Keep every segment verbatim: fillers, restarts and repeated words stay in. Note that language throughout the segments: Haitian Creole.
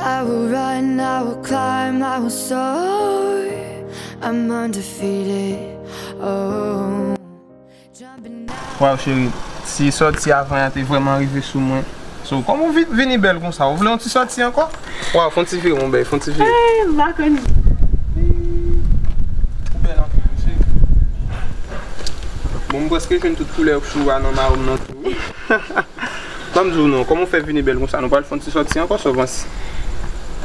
I will run, I will climb, I will soar. I'm undefeated. Oh. Waw, cheri, ti sòti avan an te vrèman rive sou mwen. So, kòman w vi-, vini bèl konsa? Ou vle yon ti sòti ankò? Waw, fè yon ti vire, mon bèy, fè yon ti vire. Hey, m pa konn. Ou bèl anpil, wi, cheri. Bon, m prèske jwenn tout koulè sou a nan mawon nan tou. Ban m di w non, kòman w fè vini bèl konsa? Nou pral fè yon ti sòti ankò, sovans.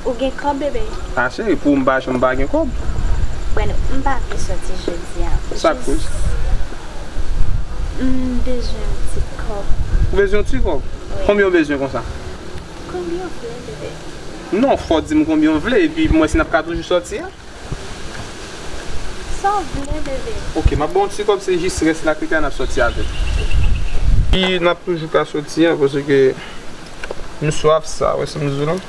Ou gen kòb, bebe? A, cheri, pou m pa janm pa gen kòb. Bwen, m pa vle sòti jodi a. Sa k koz? M bezwen yon ti kòb. Ou bezwen yon ti kòb? Wi. Konbyen w bezwen konsa? Konbyen w vle, bebe? Non, fò w di m konbyen w vle, epi m wè si n ap ka toujou sòti a. Sa w vle, bebe? Ok, m ap ba w yon ti kòb, se jis rès la, kredi a n ap sòti avè l. Epi n ap toujou ka sòti an, paske m swaf sa, wè sa m di w lan.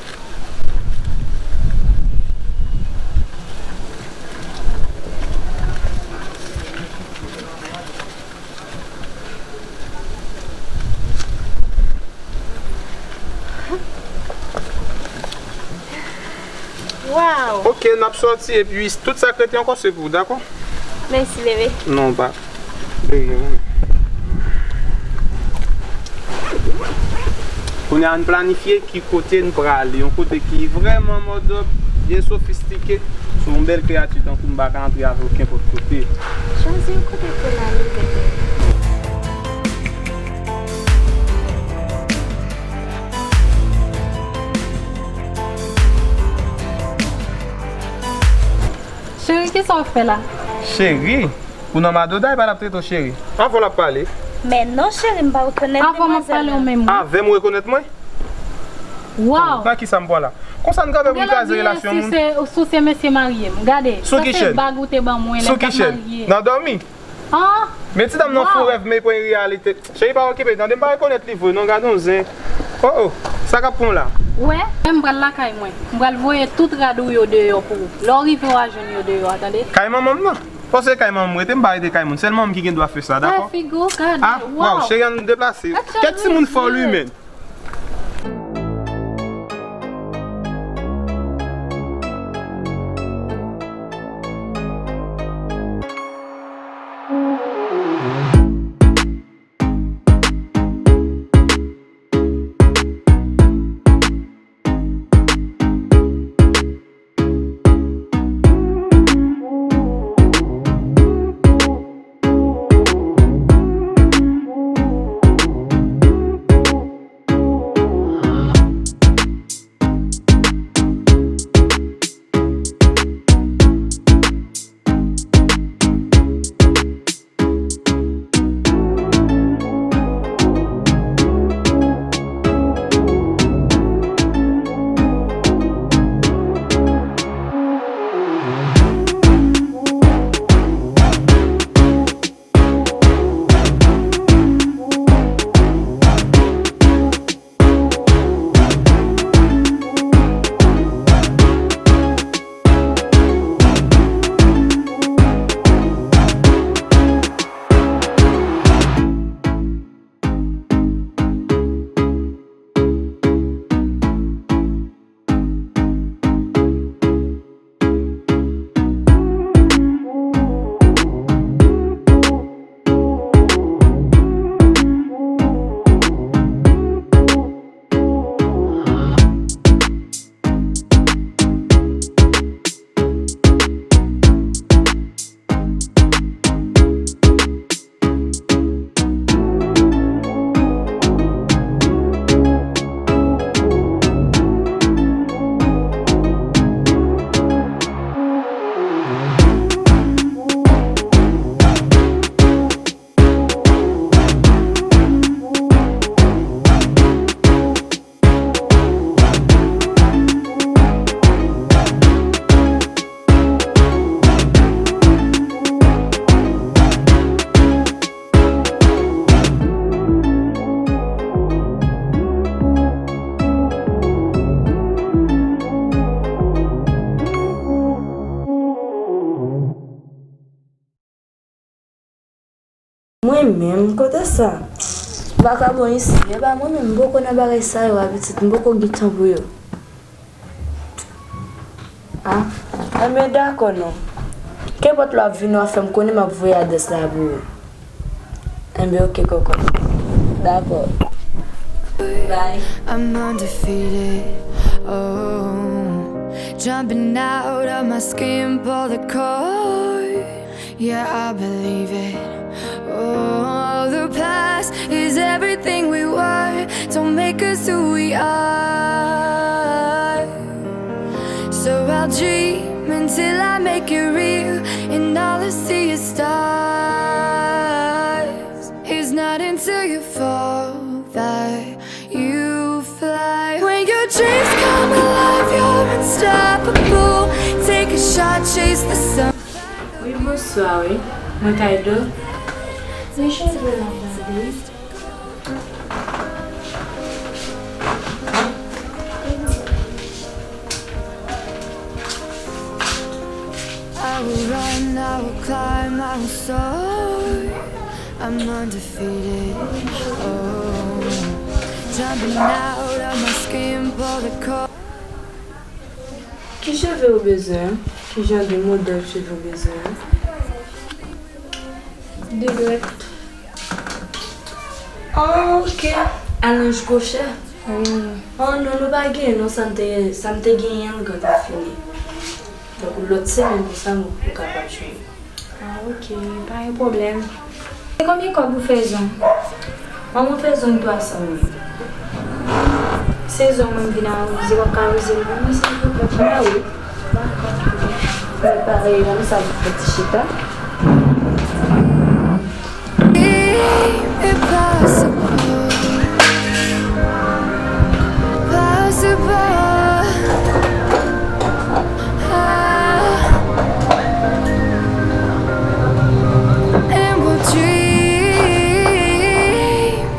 Waw! Ok, n ap sòti epi tout sa k rete ankò se pou ou, dakò? Mèsi, bebe. Non, pa. De rien, mami. Kounye a, n planifye ki kote n prale, yon kote ki vrèman mòdòp, byen sofistike. Sou yon bèl kreyati tankou m pa ka antre avè w kenpòt kote. Chwazi yon kote pou n ale, bebe. Cheri, kisa w fè la? Cheri, ou nan madoday, pa n ap trete w cheri. Avè w l ap pale. Men non, cheri, m pa rekonèt demwazèl la. Avè m ap pale ou menm, wi. Avè m ou rekonèt mwen? Waw! Nan kisa m pran la? Konsa n kanpe pou n kraze relasyon moun? Sou se, sou se mesye marye m. Gade, sa se bag ou te ban mwen lè m t ap marye. Nan dòmi? Ah! Men ti dam nan fou rèv, men pran reyalite. Cheri, pa okipe, tande, m pa rekonèt li vre, non, gade yon zen. Oh, oh, sa k ap pran w la? Wè, m pral lakay mwen. M pral voye tout rad ou yo deyò pou ou. Lè w rive, w a jwenn yo deyò a, tande? Kay manman m nan? Paske kay manman m rete, m pa rete kay moun. Sèl manman m ki gen dwa fè sa, dakò? Gad figi w, gade. Ah, waw, cheri, ann deplase. Kèk timoun fò wi, men. Menm kote sa? Vakabon isi, e pa mwen menm, m poko nan bagay sa yo a pitit, m poko gen tan pou yo. Ah, enben dakò non. Kenpòt lè w ap vini w ap fè m konnen m ap voye adrès la pou ou. Enben oke kòkòt. Dakò. Bye. I'm undefeated. Oh, jumping out of my skin, pull the cord. Yeah, I believe it. Oh, the past is everything we were. Don't make us who we are. So I'll dream until I make it real, and all I see is stars. It's not until you fall that you fly. When your dreams come alive, you're unstoppable. Take a shot, chase the sun. Wi, bonswa, wi. Mwen kay do. Men cheve l ap gade. I will run, I will climb, I will soar. I'm undefeated. Oh, jumping out of my skin, pull the cord. Ki cheve ou bezwen? Ki jan de modèl cheve ou bezwen? De drèt. Oh, ok. Alonj kwochè? Wi. Oh non, nou pa genyen non, sa m te, sa m te genyen an, l gentan fini. Donk lòt semèn konsa nou, nou kapab jwenn. Ah, ok, pa gen pwoblèm. Se konbyen kòb ou fè zong? An, mwen fè zong twa san mil. Se zong mwen vin awize, w ap ka awize l pou mwen, silvouplè? Mwen wi. Dakò. Mwen pare la, m sa pou fè ti chita. Impossible, possible. Ah. And we'll dream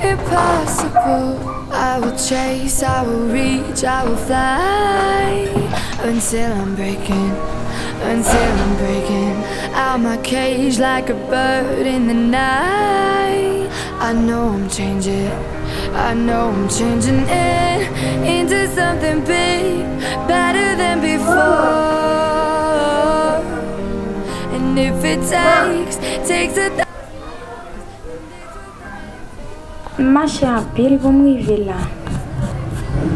impossible. I will chase, I will reach, I will fly until I'm breaking, until I'm breaking out my cage like a bird in the night. I know I'm changing, I know I'm changing it into something big, better than before. And if it takes, takes a M mache anpil pou m rive la.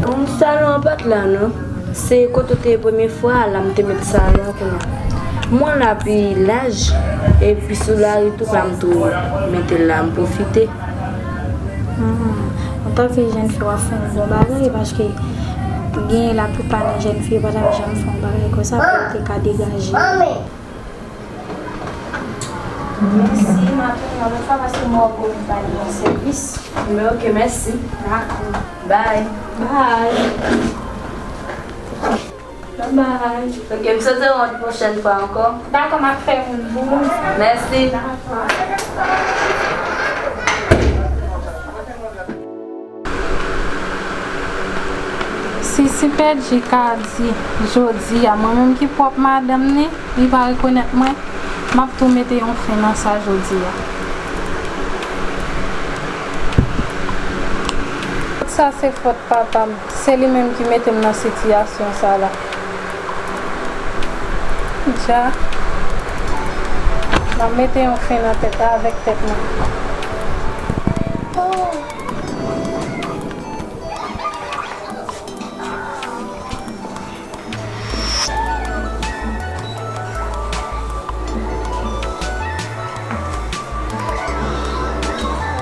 Bon, salon an pa t la non. Se kote w te ye premye fwa a, la m te met salon an kounye a. Mwen la pi laj, epi sou lari tou, la m tou mete l la, m pwofite. Hmm. Antanke jèn fi, w ap fè yon bon bagay, paske gen laplipa nan jèn fi yo pa t ap janm fè yon bagay konsa pou yo te ka degaje yo. Mèsi, m ap tounen yon lòt fwa paske m wè w konn ba li yon sèvis. Men ok, mèsi. Dakò. Bye. Bye. Bye bye. Ok, m swete w yon pwochèn fwa ankò. Dakò, m ap fè youn pou ou. Mèsi. Dakò. Si Sipèdji ka di jodi a mwen menm ki pwòp madanm ni, li pa rekonèt mwen, m ap tou mete yon fen nan sa jodi a. Tout sa se fòt papa m, se li menm ki mete m nan sitiyasyon sa la. Dja, m ap mete yon fen nan tèt avèk tèt mwen. Oh.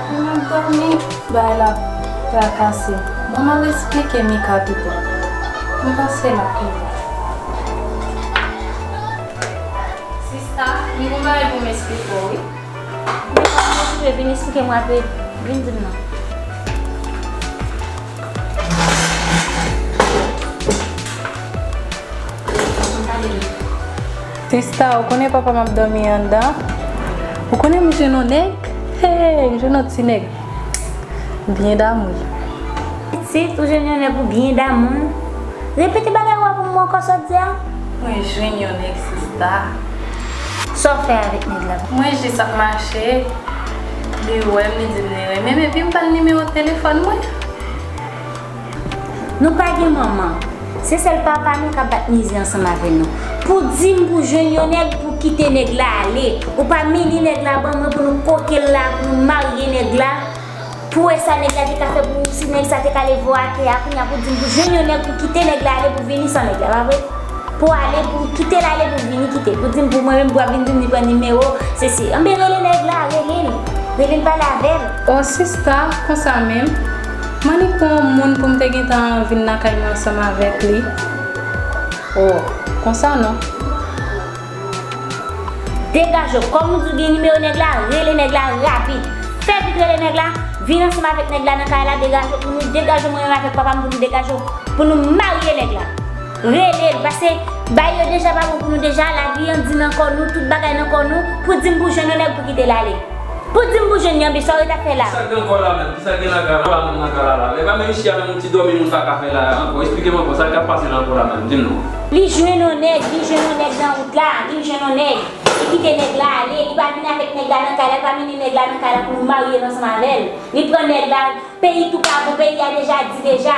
Mwen ap dòmi, bagay la trakase m. Bon, m al esplike Mika tou pran. M panse l ap rive. Sista, m gon bagay pou m esplike w, wi. Mika, m okipe, vin esplike m rapid. Vin di m non. Sista, ou konnen papa m ap dòmi anndan? Ou konnen m jwenn yon nèg? Hey, m jwenn yon ti nèg. Byen damou. Pitit, ou jwenn yon nèg ou byen damou? Repete bagay ou a pou mwen ankò sa w di a. Mwen jwenn yon nèg, sista. Sa w fè avèk nèg la? Mwen jis ap mache, Li wè m, li di m li renmen m, epi m ba l nimewo telefòn mwen. Nou pa gen manman. Se sèl papa nou k ap bat mizè ansanm avè nou. Pou di m pou jwenn yon nèg pou kite nèg la ale. Ou pa mennen nèg la ban mwen pou nou koke l la, pou nou marye nèg la. Pou wè sa nèg la te ka fè pou ou, si nèg sa te ka leve w atè a, kounye a pou di m pou jwenn yon nèg pou kite nèg la ale, pou vini san nèg la, pa vre? Pou ale, pou kite l ale, pou vini kite. Pou di m pou mwen menm, pou ap vin di m li pran nimewo, se si. Anben, rele nèg la, rele l. Rele l, pale avè l. O sista, konsa menm? Mwen li pran yon moun pou m te gentan vin lakay mwen ansanm avèk li. O, konsa non. Degaje w. Kòm ou di w gen nimewo nèg la, rele nèg la rapid. Fè vit rele nèg la, vin ansanm avèk nèg la nan kay la, degaje w pou nou degaje w, mwen menm avèk papa m, pou nou degaje w, pou nou marye nèg la. Rele l, paske bagay yo deja pa bon pou nou deja, lavi an di nan kò nou, tout bagay nan kò nou, pou di m pou jwenn yon nèg pou kite l ale. Pou di m pou jwenn li, anben sa w ret ap fè la? Kisa k gen ankò la menm? Kisa k gen nan kay la menm, nan kay la la? E pa menm isi a menm, yon ti dòmi moun pa ka fè la ankò. Esplike m ankò, sa k ap pase la ankò la menm? Di m non. Li jwenn yon nèg, li jwenn yon nèg nan wout la, li jwenn yon nèg. Li kite nèg la ale, li pa vin avèk nèg la nan kay la, li pa mennen nèg la nan kay la pou nou marye l ansanm avè l. Li pran nèg la, peyi tou pa bon, peyi a deja di deja.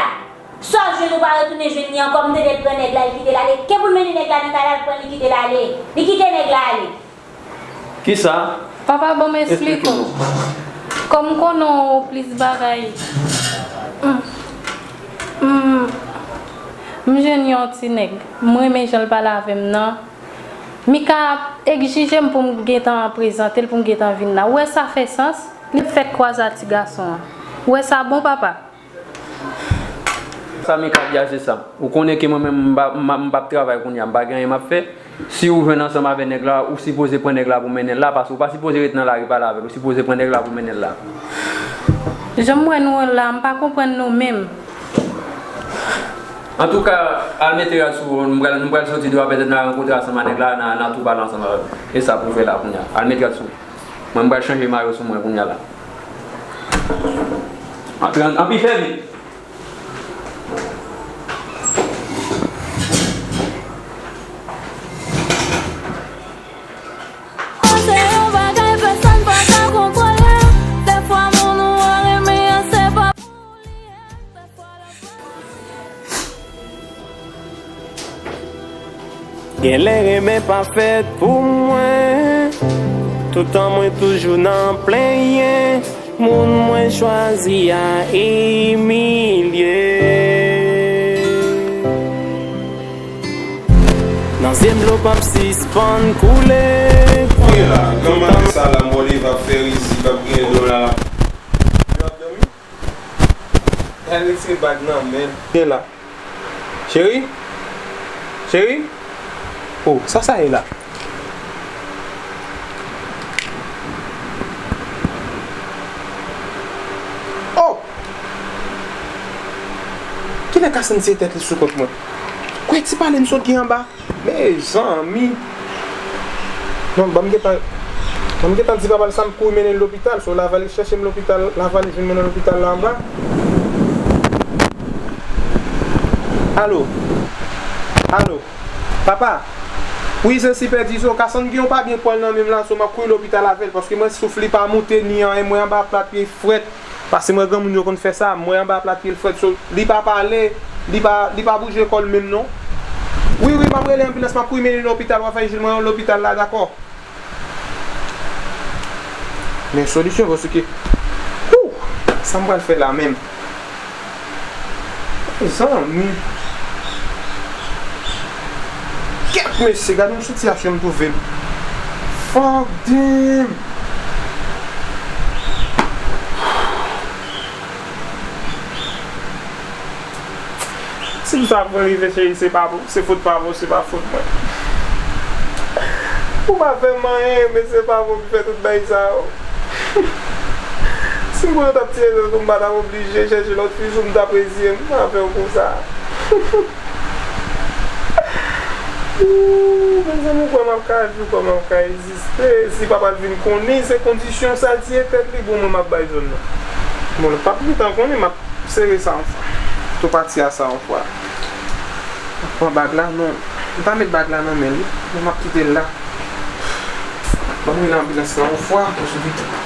Sa w jwenn ou pa retounen jwenn li ankò, m tande l pran nèg la, li kite l ale. Ke pou l mennen nèg la nan kay la, l pran li kite l ale. Li kite nèg la ale. Kisa? Papa, ban m esplike w. Kòm m konnen w plis bagay. M, m, m jwenn yon ti nèg. M renmen jan l pale avè m nan. Mika ap egzije m pou m gentan prezante l, pou m gentan vin la. Ou wè sa fè sans? Li fèk kwaze a ti gason an. Ou wè sa bon, papa? Sa Mika di a, se sa. Ou konnen ke mwen menm, m pa, m pa, m p ap travay kounye a, m pa gen anyen m ap fè. Si ou jwenn ansanm avè nèg la, ou sipoze pran nèg la pou mennen l la, paske ou pa sipoze ret nan lari pale avè l, ou sipoze pran nèg la pou mennen l la. Jan m wè nou la, m pa konprann nou menm. Antouka, al mete rad sou ou, nou pral, nou pral soti deyò a, petèt n a rankontre ansanm a nèg la, n a, n a tou pale ansanm avè l. E sa pou fè la kounye a. Al mete rad sou ou. Mwen, m pral chanje mayo sou mwen kounye a la. Antre, an, anpi fè vit. Koze yon bagay pèsonn pa ka kontwole. Dèfwa moun ou an renmen an se pa pou li ye. Dèfwa lòt moun. Genlè renmen pa fèt pou mwen. Toutan mwen toujou nan plenyen. Moun mwen chwazi a imilye. Nan zye m dlo p ap sispann koule. Kounye la, granmari sa la, mò li p ap fè rizib, p ap gen dlo la. Yo ap dòmi? Al retire bag nan men l. Kounye la. Cheri? Cheri? Oh, sa sa ye la? Oh! Kilè Kasann tire tèt li sou kont mwen? Kwè ti pale m sot gen anba? Mezanmi! Non, ban m gentan, ban m gentan di papa l sa, m kouri mennen l lopital. So, l ava li chèche m lopital, l ava li jwenn mwen nan lopital la anba. Alo? Alo? Papa? Wi, se Sipè di so, Kasann gen yon pa byen pwal nan men m la, so m ap kouri lopital avè l, paske mwen souf li pa moute ni anyen, mwen anba plat pye frèt. Paske mwen granmoun yo konn fè sa, mwen anba plat pye l frèt, so, li pa pale, li pa, li pa bouje kò l menm non. Wi, wi, m ap rele anbilans, m ap kouri mennen l lopital, w ap fè Jil mwen lopital la, dakò. Men solisyon, paske, wou, sa m pral fè la menm? Mezanmi. Kèt mesye, gade yon sitiyasyon m twouve m. Fuck them. Si tout sa pou rive, cheri, se pa pou, se fot pa pou, se pa fot mwen. Ou pa fè m anyen, men se pa pou ki fè tout bagay sa yo. Si m konnen w t ap tire tèt ou, m pa t ap oblije chèche lòt fi sou m, m t ap reziye m avè w konsa. Ooh, mezanmi, ou kwè m ap ka viv, ou kwè m ap ka egziste? Si papa l vin konnen se kondisyon sa l tire tèt li, bon, mwen m ap bay zòn nan. Bon, l p ap gentan konnen, m ap sere sa yon fwa. Tou pati a sa yon fwa. M ap pran bag la, non. M pa met bag la nan men l, wi. Men m ap kite l la. Ban m rele anbilans lan yon fwa, paske